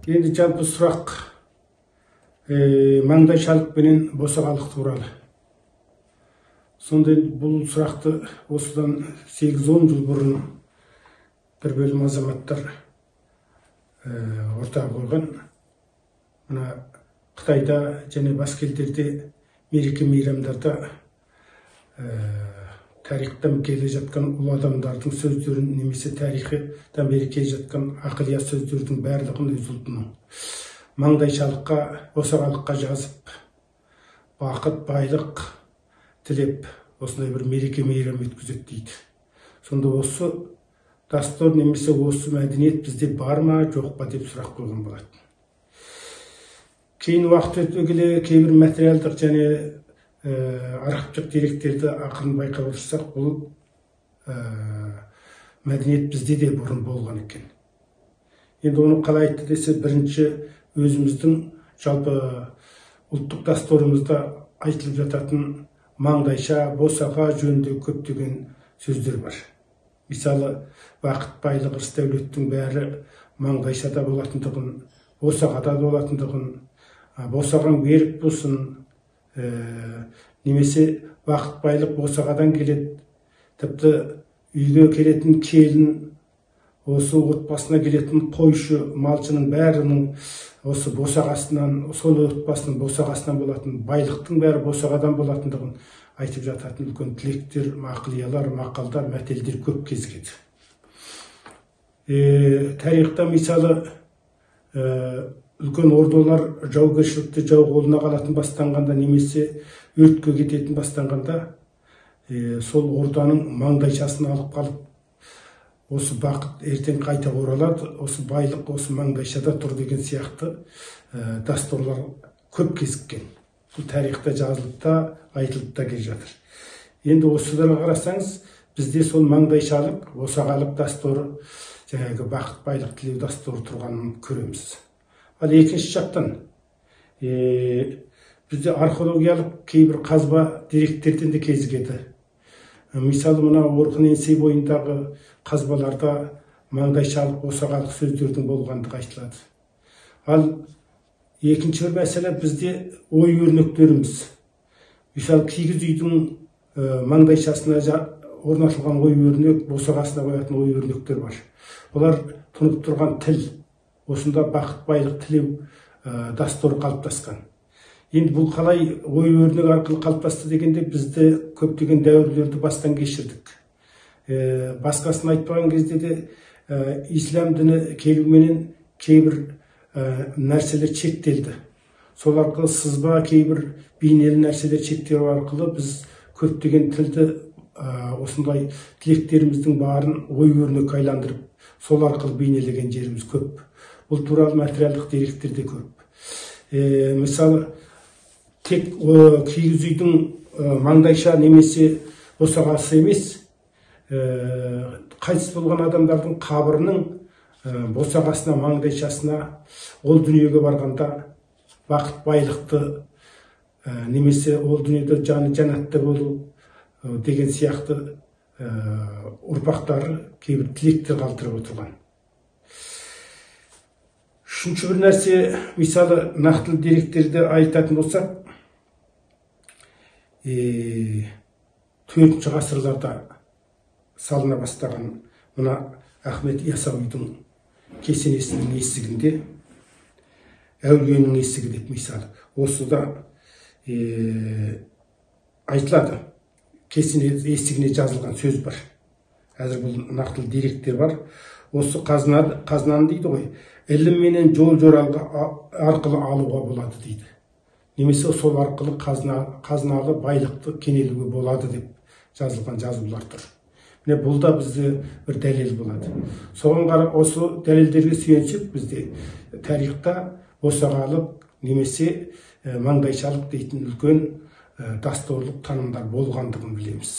Енді жалпы сұрақ маңдайшалық пенен босағалық туралы. Сонда бұл сұрақты осыдан 8-10 жыл бұрын бір бөлім азаматтар ортаға қойған. Мына Қытайда және басқа елдерде мереке мейрамдарда тарихтан келе жатқан ұлы адамдардың сөздерін немесе тарихтан бері келе жатқан ақылия сөздердің барлығын өз ұлтының маңдайшалыққа, босағалыққа жазып, бақыт, байлық тілеп осындай бір мереке мейрам өткізеді дейді. Сонда осы дәстүр немесе осы мәдениет бізде бар ма, жоқ па деп сұрақ қойған болатын. Кейін уақыт өте келе кейбір материалдық және архивтік деректерді ақырын байқап отырсақ, бұл мәдениет бізде де бұрын болған екен. Енді оны қалай айтты десе, бірінші өзіміздің жалпы ұлттық дәстүрімізде айтылып жататын маңдайша, босаға жөнінде көптеген сөздер бар. Мысалы, бақыт, байлық, ырыс дәулеттің бәрі маңдайшада болатындығын, босағада болатындығын, босағаң берік болсын, немесе бақыт, байлық босағадан келеді, тіпті үйге келетін келін, осы отбасына келетін қойшы, малшының бәрінің осы босағасынан, сол отбасының босағасынан болатын, байлықтың бәрі босағадан болатындығын айтып жататын үлкен тілектер, мақылиялар, мақалдар, мәтелдер көп кезігеді. Тарихта мысалы үлкен ордалар жаугершілікті жау қолына қалатын бастанғанда немесе өртке кететін бастанғанда, сол орданың маңдайшасын алып қалып, осы бақыт ертең қайта оралады, осы байлық осы маңдайшада тұр деген сияқты дәстүрлер көп кезіккен. Бұл тарихта жазылып та, айтылып та келе жатыр. Енді осыларға қарасаңыз, бізде сол маңдайшалық, босағалық дәстүрі, жаңағы бақыт, байлық тілеу дәстүрі тұрғанын көреміз. Ал екінші жақтан бізде археологиялық кейбір қазба деректерден де кезігеді. Мысалы, мына Орхон Енисей бойындағы қазбаларда маңдайшалық, босағалық сөздердің болғандығы айтылады. Ал екінші бір мәселе бізде ой өрнектеріміз. Мысалы, киіз үйдің маңдайшасына орнатылған ой өрнек, босағасына қоятын ой өрнектер бар. Олар тұнып тұрған тіл, осында бақыт, байлық тілеу дәстүрі қалыптасқан. Енді бұл қалай ой өрнек арқылы қалыптасты дегенде, бізді көптеген дәуірлерді бастан кешірдік. Басқасын айтпаған кезде де ислам діні келуменен кейбір нәрселер шектелді. Сол арқылы сызба, кейбір бейнелі нәрселер шектеу арқылы біз көптеген тілді осындай тілектеріміздің барын ой өрнекке айландырып, сол арқылы бейнелеген жеріміз көп. Бұл туралы материалдық деректер де көп. Мысалы, тек киіз үйдің маңдайша немесе босағасы емес, қайтыс болған адамдардың қабірінің босағасына, маңдайшасына ол дүниеге барғанда бақыт, байлықты немесе ол дүниеде жаны жәннатта болу деген сияқты ұрпақтары кейбір тілектер қалдырып отырған. Үшінші бір нәрсе, мысалы, нақтылы деректерді айтатын болсақ, 4-ші ғасырларда салына бастаған мына Ахмет Ясауидің кесенесінің есігінде, әулиенің есігі деп мысалы, осыда айтылады. Кесене есігіне жазылған сөз бар. Әзір бұл нақтылы деректер бар. Осы қазынаны дейді ғой, ілім менен жол жоралғы арқылы алуға болады дейді. Немесе сол арқылы қазыналы байлықты кенелуге болады деп жазылған жазулар тұр. Міне бұл да бізде бір дәлел болады. Соған қарап осы дәлелдерге сүйенсек, бізде тарихта босағалық немесе маңдайшалық дейтін үлкен дәстүрлік танымдар болғандығын білеміз.